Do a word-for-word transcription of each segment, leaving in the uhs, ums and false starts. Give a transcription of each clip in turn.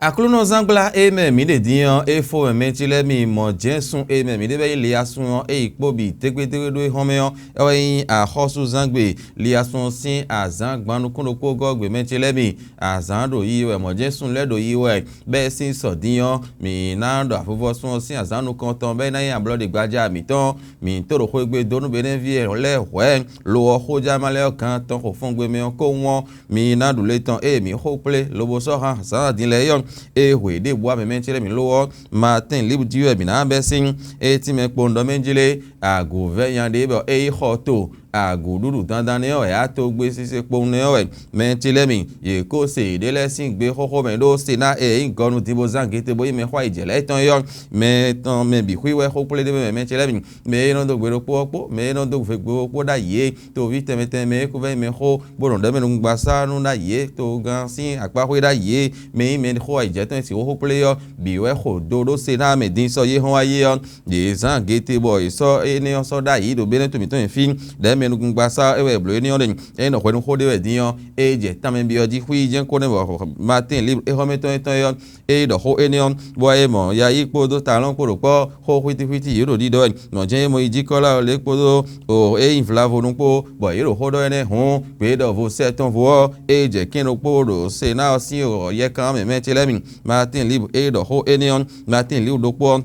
Aklúnɔzángbla e mɛ mǐ ɖe din ɔ́, é fó mɛ mɛ ce lɛ́ɛ mi mɔ jɛ̌nsun e mɛ mǐ ɖe wɛ nyí liasun ɔ́, é yi kpó bǐ tégbétégbé ɖó é hɔn mɛ ɔ́, é wɛ nyí axɔ́súzángbe. Liasun ɔ́ sín azǎn gban nukún ɖokpó gɔ́ gbe mɛ ce lɛ́ɛ mi. Azǎn ɖo yiyi wɛ, mɔ̌ jɛ́n sun lɛ́ɛ ɖo yiyi wɛ, bɛ́ sín sɔ din ɔ́, mǐ ná ɖɔ avuvɔsun ɔ́ sín azǎn nukɔntɔn, bɛ́ ná nyí ablɔɖegbaja mǐtɔn. Mǐ tó ɖo xwé gbe dó nú Benɛ́ví lɛ́ɛ hwɛ̌, lo ɔ́, xójáma lɛ́ɛ ɔ́, gan tɔn xo fɔngbe mɛ ɔ́ kó wɔn. Mi ná ɖu le tɔn ée mǐ xo kplé lobo sɔ́ hán zǎn din lɛ́ɛ é ɔ́, ée hwe ɖěbǔ amɛ mɛ ce lɛ́ɛ mǐ lo ɔ́, Matín Libu jí wɛ mǐ ná bɛ́ sín. É tínmɛ kpowun ɖɔ mɛ jí lé, agǔvɛ́nya ɖé bɔ é yi xɔ to, agǔɖuɖu dandan nɛ́ ɔ́ wɛ á togbé sise kpowun nɛ́ ɔ́ wɛ. Mɛ ce lɛ́ɛ mi, yě kó se yěɖée lɛ́ɛ sín gbe xóxó mɛ ɖó se ná ée nyí gɔnu din bó zán gete bó nyí mɛxó ayǐjɛ lɛ́ɛ tɔn é ɔ́, mɛ tɔn mɛ bǐ xwí wɛ xó kplé ɖé mɛ mɛ ce lɛ́ɛ mi. Mɛ e nɔ dó gbe ɖokpó ɔ́ kpó mɛ e nɔ dó gbe ɖokpó ɖ'ayǐ é, toví tɛnmɛ tɛnmɛ mɛ e kúvɛ́ nyí mɛxó bó nɔ ɖɔ mɛ nukúngbasá nú ɖ'ayǐ é, togán sín akpáxwé ɖ'ayǐ é, mɛ e nyí mɛxó ayǐjɛtɔ́ e sixú xó kplé ɔ́ bǐ wɛ xo do ɖó se ná mɛ din sɔ́ yé hɔn wá yé ɔ́, yě zán gete bɔ yě sɔ́ énɛ́ ɔ́ sɔ́ ɖ'ayǐ ɖo Benɛ́to mǐtɔn nyi fí. Ɖɛ̌ mɛ nukúngbasá é wɛ blǒ énɛ́ ɔ́ ɖe. Ényí ɖɔ hwɛnúxó ɖé wɛ din ɔ́, é jɛ tanmɛ byɔ́ jí xwí jɛ́n kó nɛ́ bɔ Matín Libre é xɔ́mɛtɔn étɔn é ɔ́, é ɖɔ xó énɛ́ ɔ́, bɔ é mɔ yayí kpódó talɔ́n kpó ɖo kpɔ́ xó xwítíxwítí yě ɖo ɖiɖɔ wɛ. Nɔ jɛ́n é mɔ yi jí kɔ́ lɛ́ɛ ɔ́ lě kpódó o é nyí vlavo nukpó, bɔ yě ɖo xó ɖɔ énɛ́ hǔn, gbě ɖɔ vo sɛ́ tɔn vo ɔ́, é jɛ kɛ́n ɖokpó ɖo se ná ɔ́ sín o yɛkan ɔ́ mɛ mɛ ce lɛ́ɛ mi. Matín Libre é ɖɔ xó énɛ́ ɔ́, Matín Libre ɖokpó ɔ́,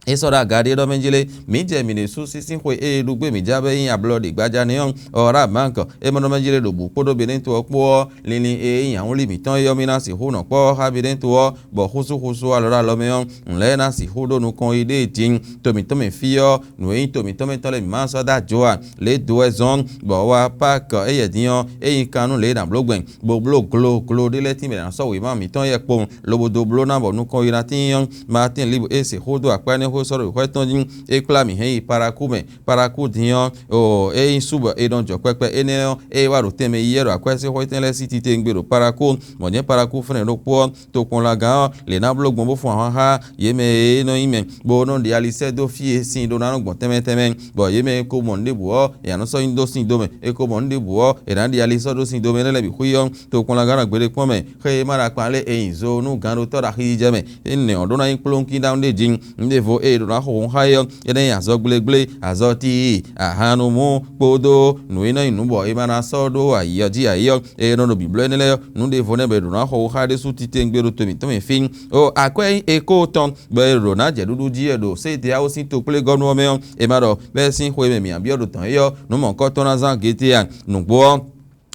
é sɔ́ ɖo aga ɖé ɖɔ mɛ jlé, mǐ jɛ mǐ ɖésú sín xwe e ɖu gbé mǐ ja bɔ é nyí ablɔ ɖě gbaja nɛ́ ɔ́, ɔ ɖo amǎ gɔ̌, é mɔ ɖɔ mɛ jlé ɖo bǔ kpódó Benɛ́to ɔ́ kpó ɔ́, linlin e nyí awúnli mǐtɔn é ɔ́ mì ná sixú nɔ kpɔ́ xá Benɛ́to ɔ́, bɔ xúsúxúsú alɔ ɖo alɔ mɛ ɔ́, nǔ lɛ́ɛ ná sixú ɖó nukɔn yi ɖée din. To mǐtɔn mɛ fí ɔ́, nǔ e nyí to mǐtɔn mɛ tɔn lɛ́ɛ mǐ ma sɔ́ dó ajo ǎ, lě dó wɛ zɔ́n, bɔ wá Paki éyɛ́ din ɔ́, é nyí kan nú lě e è nǎ bló gbɛn, bó bló glo glo ɖé lɛ́ɛ tínmɛ è nǎ sɔ́ wěma mǐtɔn yɛ kpowun, lobo dó bló ná bɔ nukɔn yi ná tíin ɔ́, Matín Libre e se xó dó akpá énɛ́ xó sɔ́ ɖo xwɛ tɔn jí, é kplá mì hɛn yi Palakú mɛ. Palakú din ɔ́, o é nyí sú bɔ è nɔ jɔ kpɛkpɛ énɛ́ ɔ́, é wá ɖo tɛnmɛ yi wɛ ɖo akwɛ́sɛ́xwétɛn lɛ́ɛ sín titewungbe ɖo Palakú, mɔ̌ jɛ́n Palakú fɛ́nɛ ɖokpó ɔ́, tokpɔnlagán ɔ́, lě ná bló gbɔn bó fun ahwan xá yě mɛ e é nɔ nyí mɛ, bó nɔ ɖi alisɛ́ dó fí e sin ɖó ná nɔ gbɔn tɛnmɛ tɛnmɛ, bɔ yě mɛ e ko mɔ nǔ ɖěbǔ ɔ́, è nǎ nɔ sɔ́ nyi dó sin do mɛ, e ko mɔ nǔ ɖěbǔ ɔ́, è nǎ ɖi alisɔ́ dó sin do mɛ énɛ́ lɛ́ɛ bǐ xwí ɔ́, tokpɔnlagán nɔ gbeɖé kpɔ́n mɛ, xé e ma ɖo akpan lé e nyi zo nú gannɖótɔ́ ɖo axijijɛ mɛ, énɛ́ ɔ́ ɖó ná nyí kplɔ́nkíɖaŋ ɖé jí. Nǔɖévo e è ɖǒ ná xo hun xá é ɔ́, é ná nyí azɔgblégblé, azɔ́tíi, ahannumú kpódó nǔ e nɔ nyí nǔ bɔ è ma ná sɔ́ ɖó ayǐ ɔ́ jí ǎ é ɔ́, è nɔ ɖo bǐblɔ́ énɛ́ lɛ́ɛ ɔ́, nǔɖévo nɛ́ bɔ è ɖǒ ná xo hun xá ɖésú titewungbe ɖo to mǐtɔn mɛ fí. O akwɛ́ e kó tɔn bɔ è ɖǒ ná jɛ ɖuɖu jí wɛ ɖo Séteawo sín tokplégɔ́nú ɔ́ mɛ ɔ́, è ma ɖɔ bɛ́ sín xwe e mɛ mǐ ná byɔ́ ɖo tɔ̌n é ɔ́, nǔ mɔ̌hunkɔtɔn ná zán gete a? Nǔgbó ɔ́,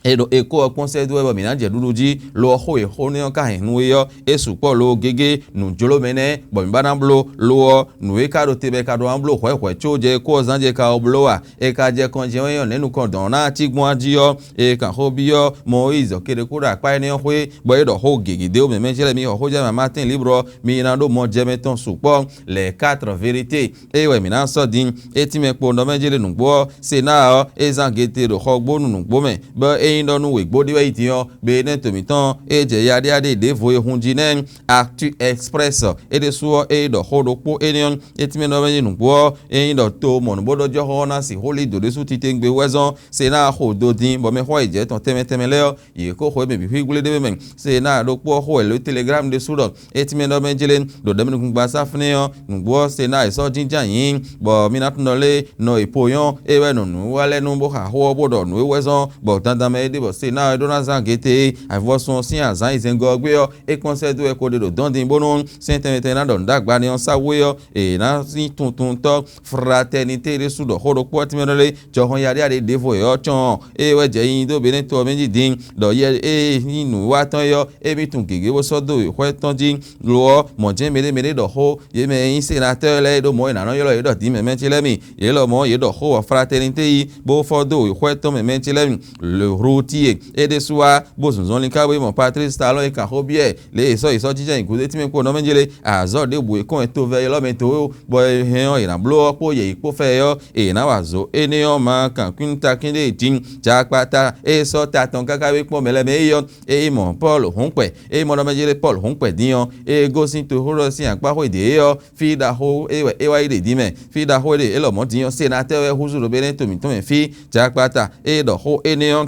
è ɖo è kó ɔ́ kpɔ́n sɛ́ dó wɛ bɔ mǐ ná jɛ ɖuɖu jí, lo ɔ́ xó e xó nɛ́ ɔ́ ka hɛn nú we ɔ́, é sukpɔ́ lo gégé nǔjló mɛ nɛ́, bɔ mǐ ba ná bló, lo ɔ́, nǔ e ka ɖo te bɔ è ka ɖó ná bló hwɛ̌hwɛ̌ có jɛ é kó ɔ́ zán jɛ ka ɔ́ bló a? È ka jɛ kɔn jɛ wɛ nyí ɔ́ nɛ̌ nukɔn dɔn ɔ́ ná cí gbɔn a jí ɔ́, è kan xó byɔ́ Mɔyízi ɔ́ keɖe kú ɖo akpá énɛ́ ɔ́ xwé, bɔ é ɖɔ xó gěgé dó mɛ mɛ cɛ́ lɛ́ɛ mi xɔ xó jɛ mama tɛ́n libre ɔ́, mi ná ɖó mɔjɛmɛ tɔn sukpɔ́. Les quatre vérités. Ée wɛ mǐ ná sɔ́ din, é tínmɛ kpo nɔ mɛ jlé nǔgbó ɔ́, Senáa ɔ́, é zán gete ɖo xɔgbónu nǔgbó mɛ, bɔ é nyí ɖɔ nú wěgbó ɖé wɛ yi din ɔ́, be énɛ́ to mǐtɔn e jɛ yaɖéyaɖé ɖěvo e hun jí nɛ́, Actu Express, é ɖésú ɔ́, é ɖɔ xó ɖokpó énɛ́ ɔ́, é tínmɛ nɔ mɛ jlé nǔgbó ɔ́, é nyí ɖɔ to mɔ̌ nú bó ɖɔ jɔxɔ ɔ́ ná sixú lí dǒ ɖésú titewungbe wɛ zɔ́n, Senáa xo do din, bɔ mɛxó ayǐjɛ́tɔn tɛnmɛ tɛnmɛ lɛ́ɛ ɔ́, yě kó xwé mɛ bǐ xwígblé ɖé mɛ. Senáa ɖokpó ɔ́ xo wɛ lě Telegram ɖésú ɖɔ é tínmɛ ɖɔ mɛ jlé ɖo ɖɛ̌mɛnukúngbasá fínɛ́ ɔ́, nǔgbó ɔ́, Senáa è sɔ́ jínjɔ́n ayǐ, bɔ mí ná tunɔ lé nɔ è po nyɔ́, é wɛ nɔ nǔ wa lɛ́ɛ nú bó xa xó ɔ́ bó ɖɔ nǔ e wɛ zɔ́n, bɔ dandan mɛ é ɖe bɔ Senáa é ɖó ná zán gete e avivɔsun ɔ́ sín azǎn e zɛngɔ́ ɔ́ gbé ɔ́, é kpɔ́n sɛ́ dó wɛ ko ɖe ɖo dɔ̌n din bónú sɛ́n tɛnmɛ tɛnmɛ ná ɖɔ nǔ ɖagbe ɔ́ sá wú é ɔ́, è nǎ sín tuntuntɔ́ Fraternité ɖésú ɖɔ xó ɖokpó ɔ́ tínmɛ ɖɔ lé jɔhɔn yaɖéyaɖé ɖěvo yě ɔ́ cɔn ɔ́, ée wɛ jɛ nyi dó Benɛ́to ɔ́ mɛ jí din, ɖɔ yɛ e nyí nǔwiwa tɔn é ɔ́, émí tunwun gěgé bó sɔ́ dó wěxwɛ́ tɔn jí. Lo ɔ́, mɔ̌ jɛ́n mɛɖé mɛɖé ɖɔ xó, yě mɛ e nyí senatɔ́ɔ lɛ́ɛ e ɖó mɔ̌ è nǎ nɔ ylɔ́ yě ɖɔ dǐnmɛmɛ ce lɛ́ɛ mi. Yě lɔmɔ̌ yě ɖɔ xó wɔ Fraternité yi, bó fɔ́ dó wěxwɛ́ tɔn mɛ mɛ ce lɛ́ɛ mi. Le Routier é ɖésú wá, bó zɔnzɔn linkáwé mɔ Patrice Talon e kan xó byɔ́ ɛ lě e è sɔ́ yě sɔ́ jínjɔ́n nyi gǔdo tínmɛ kpo nɔ mɛ jlé azɔ̌ ɖěbǔ e kɔn e tovɛ élɔ́ mɛ dó bɔ è hɛn ɔ́, è nǎ bló ɔ́ kpó yɛ̌yi kpó fɛ ɔ́, è nǎ wa zǒ énɛ́ ɔ́ ma kan kwín takín ɖé din. Jakpata e sɔ́ ta tɔn káká wé kpɔ́n mɛ lɛ́ɛ mɛ é ɔ́, é yi mɔ Pɔ́lu hǔnkpɛ, é yi mɔ ɖɔ mɛ jlé Pɔ́lu hǔnkpɛ din ɔ́, é gosín toxóɖɔsín akpáxwé ɖě é ɔ́, fí ɖaxó é wɛ é wá yi ɖe din mɛ. Fí ɖaxó e ɖe é lɔmɔ̌ din ɔ́, senatɛ́ wɛ húzú ɖo Benɛ́to mǐtɔn mɛ fí. Jakpata e ɖɔ xó énɛ́ ɔ́,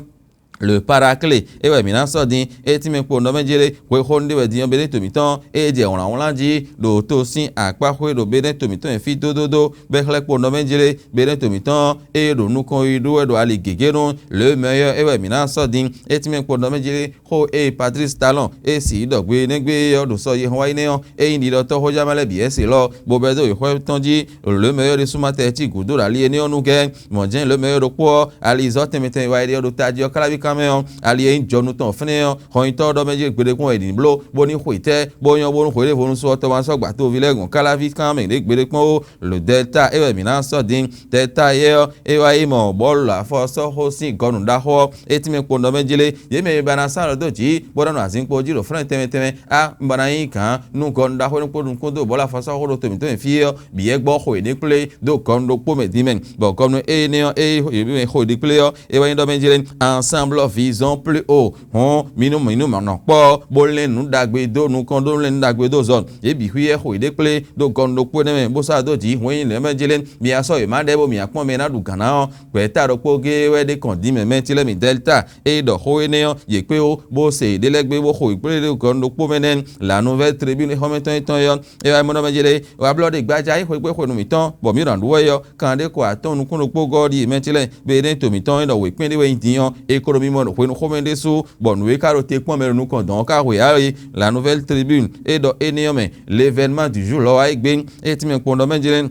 Le Paraclé é wɛ mǐ ná sɔ́ din. É tínmɛ kpo nɔ mɛ jlé hwexónu ɖé wɛ din ɔ́, Benɛ́to mǐtɔn é jɛ wlǎnwlán jí ɖo to sín akpáxwé ɖo Benɛ́to mǐtɔn e fí dódódó, bɔ é xlɛ́ kpo nɔ mɛ jlé Benɛ́to mǐtɔn é ɖo nukɔn yi ɖó wɛ ɖo ali gěgé nu. Le Meilleur é wɛ mǐ ná sɔ́ din. É tínmɛ kpo nɔ mɛ jlé xó e Patrice Talon é sixú ɖɔ gbe énɛ́ gbe é ɔ́ ɖo sɔ yi hɔn wá yi nɛ́ ɔ́, é nyí ɖiɖɔtɔ́ xójámɛ lɛ́ɛ bǐ é se lɔ, bó bɛ́ dó wěxwɛ́ tɔn jí. Le Meilleur ɖésú ma tɛ cí gǔdo ɖo ali énɛ́ ɔ́ nu gɛ́. Mɔ̌ jɛ́n Le Meilleur ɖokpó ɔ́, alizɔ́ tɛnmɛ tɛnmɛ wa e ɖe ɔ́ ɖo tají ɔ́ káláví kan mɛ ɔ́, ali e nyí jɔnu tɔn fɛ́nɛ ɔ́, xɔnyitɔ́ ɔ́ ɖɔ mɛ jí gbeɖé kpɔ́n wɛ è nǐ bló, bó ní xwe tɛ́, bó nyɔ́ bónú hweɖévonu sɔ tɔmaso gbatoví lɛ́ɛ gbɔn káláví kan mɛ ɖě gbeɖé kpɔ́n ó. Le Delta é wɛ mǐ ná sɔ́ din. Delta yɛ ɔ́, é wá yi mɔ bɔ̌lu afɔsɔ́xó sín gɔnu ɖaxó ɔ́, é tínmɛ kpo nɔ mɛ jlé. Yě mɛ e ba ná sán lɔ dó jǐ, bó ná nɔ azinkpo jí ɖo flɛ́n tɛnmɛ tɛnmɛ, á, un ba ná nyí gǎn nú gɔnu ɖaxó énɛ́ kpó nukún dó bɔ̌lu afɔsɔ́xó ɖo to mǐtɔn mɛ fí é ɔ́, bǐ yɛ gbɔ xo yě ɖe kplé dó gɔnu ɖokpó mɛ din mɛ, bɔ gɔnu énɛ́ ɔ́, é xo yě ɖe kplé ɔ́, é wɛ nyí ɖɔ mɛ jlé Ensemble Vision Plus Haut. Hɔn, mi nú mi nú nɔ kpɔ́, bó lɛ́n nǔ ɖagbe dó nukɔn, ɖó lɛ́n nǔ ɖagbe dó zɔ. Yě bǐ xwíyɛ́ xo yě ɖe kplé ɖó gɔnu ɖokpó énɛ́ mɛ, bó sɔ́ dó jǐ hwɛ́n nyí lɛ̌ mɛ jlé. Mi ná sɔ́ yě má ɖɛ́ bó mi ná kpɔ́n mɛ e ná ɖu gǎn ná ɔ́, gbɛ̌ta ɖokpó géé wɛ ɖé kɔn dín mɛ mɛ cí lɛ́ɛ mi Dɛ́lta. Ée ɖɔ xó énɛ́ ɔ́, yě kpé ó, bó se yěɖée lɛ́ɛ gbé bó xo yě kplé ɖo gɔnu ɖokpó mɛ nɛ́. La Nouvelle Tribune xɔ́mɛtɔn étɔn é ɔ́, é wá mɔ ɖɔ mɛ jlé, wá blɔ́ ɖe gbájá yi xwé kpé xwenu mǐtɔn, bɔ mǐ ɖo nǔ ɖu wɛ é ɔ́, kan ɖé ko atɔ́ɔ́n nukúnnú ɖokpó gɔ́ ɔ́ ɖíe mɛ cí lɛ́ɛ, bé énɛ́ to mǐtɔn é ɖɔ wěkpɛ́n ɖé wɛ nyí din ɔ́, é ko ɖo mímɔ ɖo hwenu xomɛ ɖésú, bɔ nǔ e ka ɖo te kpɔ́n mɛ ɖo nukɔn dɔ̌n ɔ́ ka hwe ǎ é. La Nouvelle Tribune é ɖɔ énɛ́ ɔ́ mɛ, l'événement du jour lɔ wá yi gbé, é tínmɛ kpɔ́n ɖɔ mɛ jlé.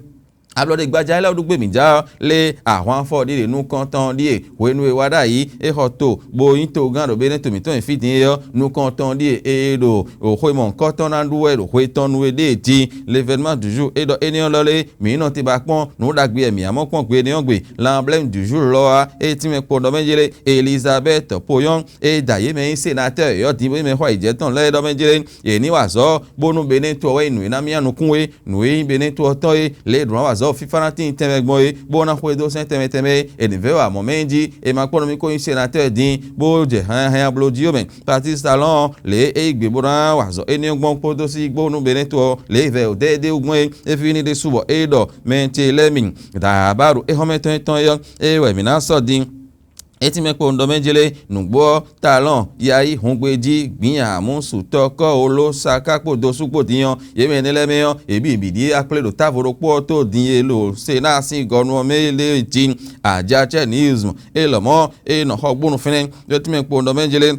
Ablɔɖe gbaja élɔ́ ɖu gbé mǐ ja ɔ́, lé ahwan afɔ ɖiɖe nukɔntɔn ɖíe hwenu e wá ɖ'ayǐ é xɔ to, bó nyí togán ɖo Benɛ́to mǐtɔn e fí din é ɔ́, nukɔntɔn ɖíe é ɖo xwe mɔ̌hunkɔtɔn ná ɖu wɛ ɖo hwe tɔn nu e ɖée jí. L'événement du jour é ɖɔ énɛ́ ɔ́ lɔ lé, mǐ nɔ te ba kpɔ́n nǔ ɖagbe e mǐ ǎ mɔ kpɔ́n gbe énɛ́ ɔ́ gbe. L'emblème du jour lɔ ɔ́, é tínmɛ kpɔ́n ɖɔ mɛ jlé Elisabɛ́t Poyɔ́n e da yě mɛ nyí sénatɛ́ yɔ̌yɔ́ din bó nyí mɛxó ayǐjɛ́tɔn lɛ́ɛ ɖɔ mɛ jlé, yě ní wa azɔ̌, bónú Benɛ́to ɔ́ wɛ nyí nǔ e ná myá nukún é. Nǔ e nyí Benɛ́to ɔ́ tɔn é, lě e ɖǒ ná wa azɔ̌ fífá ná tíin tɛnmɛ gbɔn é, bó ná xwedó sɛ́n tɛnmɛ tɛnmɛ é, è nǐ vɛ́ wa mɔ̌ mɛ nyi jí, è ma kpɔ́n nú mì kó nyí sénatɛ́ɛ din, bó jɛ hannyahannya bló jí ó mɛ. Patísi Talɔ́ɔn lě e é yí gbe bó ná wa azɔ̌ énɛ́ ɔ́ gbɔn kpódó sí gbónú Benɛ́to ɔ́, lě e vɛ̌ dɛ́ é ɖ'é wú gbɔn é, é fí ní ɖésú bɔ é ɖɔ mɛ ce lɛ́ɛ mi. Dǎbáɖu éhɔ́mɛtɔn étɔn é ɔ́, é wɛ mǐ ná sɔ́ din. É tínmɛ kpo un ɖɔ mɛ jlé, nǔgbó ɔ́, Talɔ́ɔn, Yayí, Hungbejí, Gbǐnyamú, Sutɔ́, Kɔ́oló, Saká kpódó sú kpó din ɔ́, yě mɛ énɛ́ lɛ́ɛ mɛ ɔ́, yě bǐ bǐ ɖíe akplé ɖo távo ɖokpó ɔ́ tó din e ɖo Senáa sín gɔnu ɔ́ mɛ é lé jí. Ajacɛ́ Niyuzmu é lɔmɔ̌ é nɔ xɔ gbónu fínɛ́. É tínmɛ kpo un ɖɔ mɛ jlé,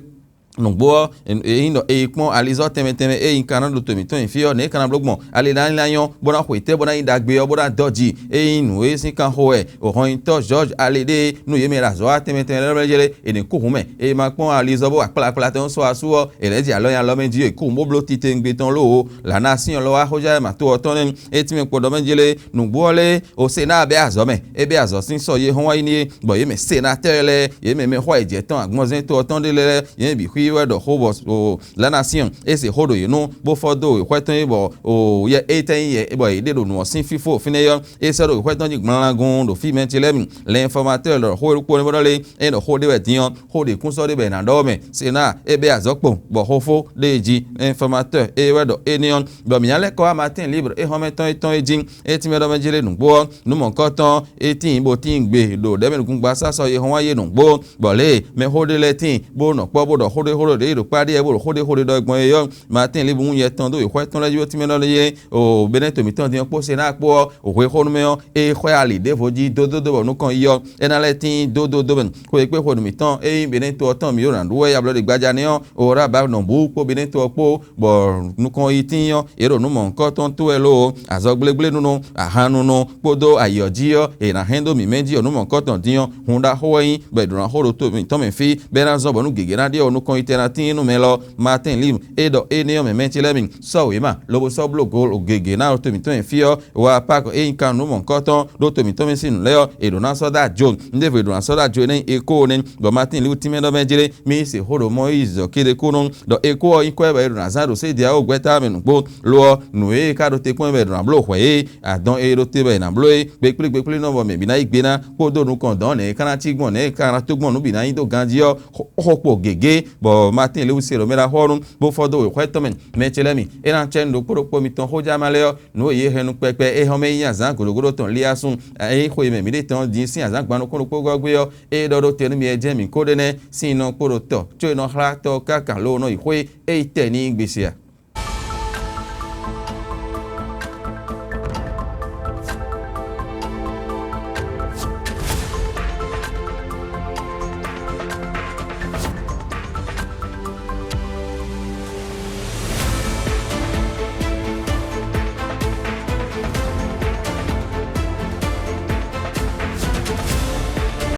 nǔgbó ɔ́, è nyí ɖɔ è yi kpɔ́n alizɔ́ tɛnmɛ tɛnmɛ e nyí ka ná ɖo to mǐtɔn nyi fí ɔ́, nɛ̌ é ka ná bló gbɔn? Ali ná nyí ná nyɔ́, bó ná xwe tɛ́, bó ná nyí ɖagbe ɔ́, bó ná dɔ́ ji. É nyí nǔ e sín kan xo wɛ hɔnnyitɔ́ George Alidé nú yě mɛ e ɖo azɔ̌ wa tɛnmɛ tɛnmɛ lɛ́ɛ jlé, è nǐ kú hǔn mɛ. È ma kpɔ́n alizɔ́ bó wa kplakpla tɔn sɔ́ asú ɔ́, è lɛ̌ jɛ alɔ nyi alɔ mɛ jí è kú hǔn bó bló titewungbe tɔn lówo. Lǎ ná sín ɔ́ lɔ wá xójá wɛ ma tó ɔ́ tɔn nɛ́. É tínmɛ kpo ɖɔ mɛ jlé, nǔgbó ɔ́ lé, o Senáa bɛ́ azɔ̌ mɛ, é bɛ́ azɔ̌ sín sɔ yi hɔn wá yi ní é, bɔ yě mɛ senatɛ́ɛ lɛ́ɛ, yě mɛ mɛxó ayǐjɛ́tɔn agbanzɛ́ntɔ́ ɔ́ tɔn ɖé lɛ́ɛ, yě mɛ bǐ xwí wɛ ɖɔ xó bɔ o Lanasíɔn é se xó ɖo yě nu, bó fɔ dó wěxwɛ́ tɔn é bɔ o yɛ étɛ́ nyí yɛ bɔ yě ɖe ɖo nǔ ɔ́ sín fífó fínɛ́ ɔ́, é sɛ́ ɖo wěxwɛ́ tɔn jí gblanlángún ɖo fí mɛ ce lɛ́ɛ mi. L'informateur lɔ xó ɖokpó nɛ́ bó ɖɔ lé, é ɖɔ xó ɖé wɛ din ɔ́, xó ɖě kún sɔ́ ɖé bɔ è nǎ ɖɔ ɔ́ mɛ. Sena é bɛ́ azɔ̌ kpo, bɔ xófó ɖée jí. L'informateur é wɛ ɖɔ énɛ́ ɔ́, bɔ mǐ ná lɛ́ kɔ wá Matín Libre é xɔ́mɛtɔn étɔn é jí. É tínmɛ ɖɔ mɛ jlé nǔgbó ɔ́, nǔ mɔ̌hunkɔtɔn é tíin bó tíin gbe ɖo ɖɛ̌mɛnukúngbasá sɔ́ yi hɔn wá yé nǔgbó, bɔ lě e mɛxó ɖé lɛ́ɛ tíin bó nɔ kpɔ́ bó ɖɔ xó ɖé xó ɖé ɖo kpá ɖíe bó ɖo xó ɖé xó ɖé ɖɔ gbɔn é ɔ́, Matín Libre wún nyɛ tɔn dó wěxwɛ́ tɔn lɛ́ɛ jí bó tínmɛ ɖɔ lé yé o Benɛ́to mǐtɔn din ɔ́ kpó Senáa kpó ɔ́, o hwexónú mɛ ɔ́, é xwɛ ali ɖěvo jí dódódó bɔ nukɔn yi ɔ́, é ná lɛ́ tíin dódódó mɛ. Xwe e kpé xwenu mǐtɔn é nyí Benɛ́to ɔ́ tɔn mǐ ɖo nǎ ɖu wɛ yi ablɔɖe gbaja nɛ́ ɔ́, Ora ba nɔ bǔ kpó Benɛ́to ɔ́ kpó, bɔ nukɔn yi tíin ɔ́, yě ɖo nǔ mɔ̌hunkɔtɔn tó wɛ lóo, azɔgblégblé nunu, ahan nunu kpódó ayǐ ɔ́ jí ɔ́, è nǎ hɛn dó mǐ mɛ jí ɔ́, nǔ mɔ̌hunkɔtɔn dín ɔ́, hun ɖaxó wɛ nyí, bɔ è ɖǒ ná xo ɖo to mǐtɔn mɛ fí, bɔ é ná zɔ́n bɔ nú gěgé ná ɖe ɔ́, nukɔn yi tɛn ná tíin nú mɛ lɔ. Martin Lim é ɖɔ énɛ́ ɔ́ mɛ mɛ ce lɛ́ɛ mi, sɔ́ wěma lobo sɔ́ bló go gěgé ná ɖo to mǐtɔn mɛ fí ɔ́, wa Pak é nyí kan nǔ mɔ̌hunkɔtɔn ɖó to mǐtɔn mɛ sín nǔ lɛ́ɛ ɔ́, è ɖǒ ná sɔ́ dó ajo. Un ɖěvo è ɖǒ ná sɔ́ dó ajo énɛ́ nyí Ekóo nɛ́, bɔ Martin Lim tínmɛ ɖɔ mɛ jlé, mì se xó ɖo Mɔyízi zɔ kéɖé kúnnu, ɖɔ Ekóo ɔ́ nyí kwɛ́ bɔ è ɖo ná zán ɖo sédi ɔ́ gbɛ́ta mɛ nǔgbó. Lo ɔ́, nǔ e ka ɖo te kpɔ́n wɛ è ɖo ná bló hwɛ̌ é, adɔn e ɖo te wɛ è nǎ bló é, kpekplé kpekplé nɔ bɔ mɛ bǐ ná yí gbe ná, kpódó nukɔn dɔ̌n nɛ̌ é ka ná cí gbɔn, nɛ̌ é ka ná tó gbɔn nǔ bǐ ná nyí dó ganjí ɔ́, xó kpo gěgé, bɔ Martin Lewis e ɖo mɛ ɖo axɔ́ nu bó fɔ dó wěxwɛ́ tɔn mɛ. Mɛ ce lɛ́ɛ mi, é ná cɛ nǔ ɖokpó ɖokpó mitɔn xójá ma lɛ́ɛ ɔ́, nǔ e yě hɛn nú kpɛkpɛ é hɔn mɛ nyí azǎn gǒɖogǒɖo tɔn Liasun, é nyí xwe e mɛ mǐ ɖe tɔn din sín azǎn gban nukún ɖokpó gɔ́ gbé ɔ́, é ɖɔ ɖó te nú mi wɛ jɛ́n mǐ ko ɖe nɛ́ sín nɔ kpo ɖo tɔ có e nɔ xlá tɔ káká lǒ nɔ yi xwé é yi tɛ n'i gbese a?